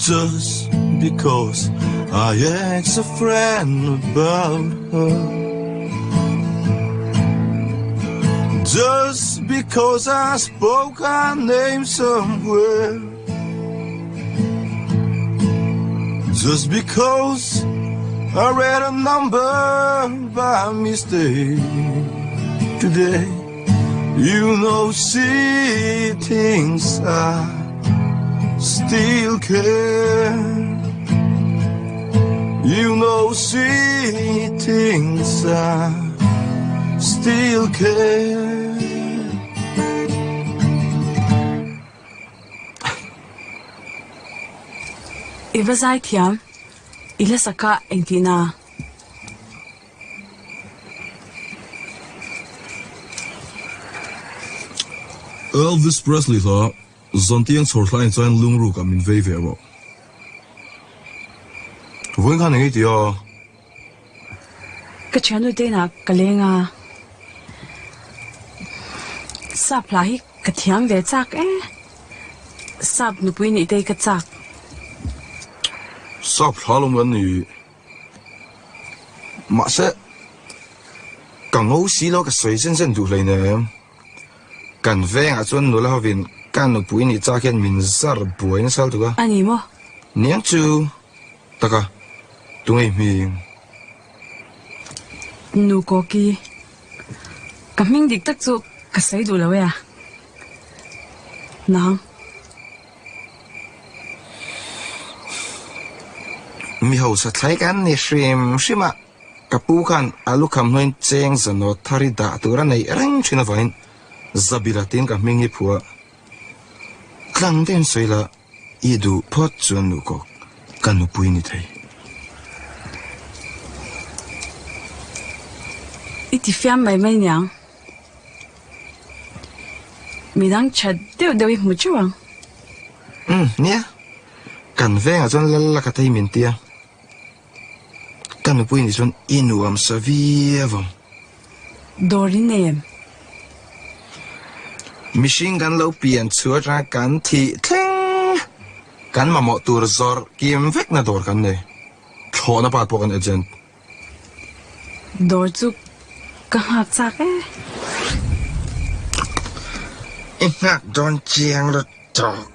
Just because I asked a friend about her. Just because I spoke her name somewhere. Just because I read a number by mistake today. You know she thinks I still care. You know she thinks I still care. I va zaithiam, i la saka engtihna? Elvis Presley hla Zantiang chhawr thlain chuan lungruk ah min vei ve rawh. Vawiin khan eng ei tih a? Ka thiannu te inah ka leng a, sap hla hi ka thiam ve chak e, sap nupui nih te hi ka chak. Sap hla lawm kan ni. Mahse, ka ngo si lo ka sawi zen zen duh hleinem. Kan vengah chuan nula hovin ka nupui nih chak hian min zar buai nasa lutuk a. A ni maw? Niang chu taka tunge i hming? Nu Kawki, ka hming dik tak chu ka sawi duh lo e a. Nang. Mi hausa thlai kan ni hrim hrim a, ka pu khan a lukham hnuaiin cheng zanaw thar i dah tur a neih reng thin avangin Zabila tiin ka hming hi phua. Tlang deuhin sawi la, i duh phawt chuan nuhkawk ka nupui ni thei. I ti fiam mai mai niang. Midang that deuh deuh i hmu teuh ang. Umm, nia. Kan vengah chuan lal la ka thei min tia. Ka nupui nih chuan i nuam sa viau ang. Dawr i nei em? Mihring kan lo pian chhuah atanga kan thih thleng kan mamawh tur zawrh kim vekna dawr kan nei. Thlawhna part pawh kan agent. Dawr chu ka nghak chak e. I nghak dawn chiang lutuk.